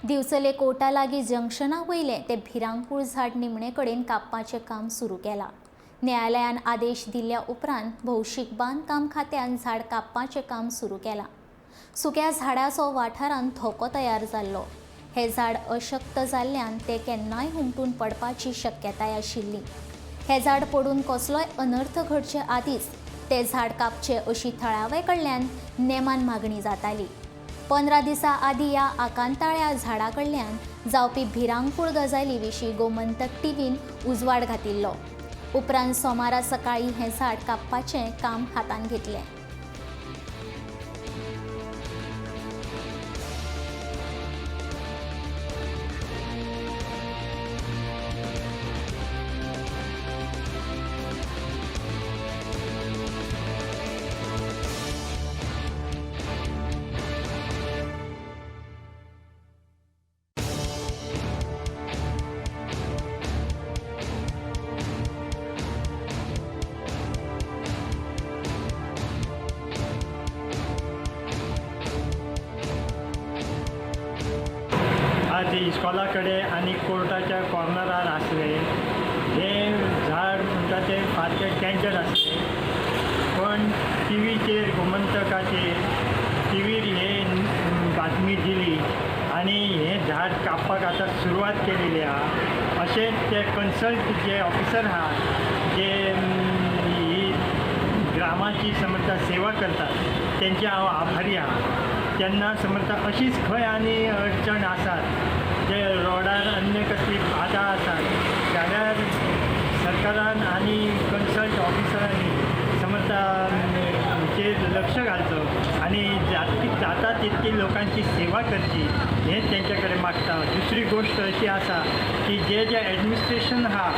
दिवचले Carta लागीं जंक्शना वयलें तें भिरांकूळ झाड निमणे कडेन कापपाचें काम सुरू केलां. न्यायालयान आदेश दिल्ल्या उपरांत भौशीक बांदकाम खात्यान झाड कापपाचें काम सुरू केलां. सुक्या झाडाचो वाठारांत धोको तयार जाल्लो. हें झाड अशक्त जाल्ल्यान तें केन्नाय हुमटून पडपाची शक्यताय आशिल्ली. हें झाड पडून कसलोय अनर्थ घडचे आदींच तें झाड कापचें अशी थळावे कडल्यान नेमान मागणी जाताली. 15 दिसां आदीं ह्या आकांताळ्या झाडा कडल्यान जावपी भिरांकूळ गजाली विशीं गोमंतक टीव्हीन उजवाड घातिल्लो. उपरांत सोमारा सकाळीं हें झाड कापपाचें काम हातांत घेतलें. आज इस्कॉला कडेन आनी कोर्टाच्या कॉर्नरार आसलें हें झाड म्हणटा तें सारकें डेंजर आसलें. पण टिवीचेर गोमंतकाचेर टिवीर हे बातमी दिली आनी हें झाड कापपाक आतां सुरवात केलेली आहा. अशेंच ते कन्सल्ट जे ऑफिसर आहा जे ही ग्रामाची समजता सेवा करतात तेंचे हांव आभारी आहा. तेन्ना समजता अशीच खंय आनी अडचण आसात जे रोडार अन्य कसली बाधा आसात जाल्यार सरकारान आनी कन्सल्ट ऑफिसरांनी समजता हेचेर लक्ष घालचो आनी जाता तितकी लोकांची सेवा करची हें तेंच्या कडेन मागता. दुसरी गोश्ट अशी आसा की जे जे एडमिनिस्ट्रेशन आहा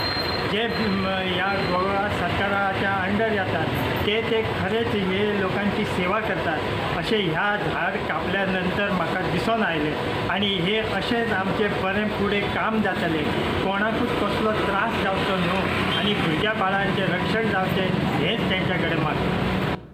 जे ह्या गोवा सरकाराच्या अंडर येतात ते ते खरेंच हे लोकांची सेवा करतात अशें ह्या झाड कापल्या नंतर म्हाका दिसून आयलें आनी हे अशेंच आमचें बरें फुडें काम जातलें. कोणाकूच कसलो त्रास जावचो न्हू आनी भुरग्या बाळांचें रक्षण जावचें हेंच तेंच्या कडेन मागता.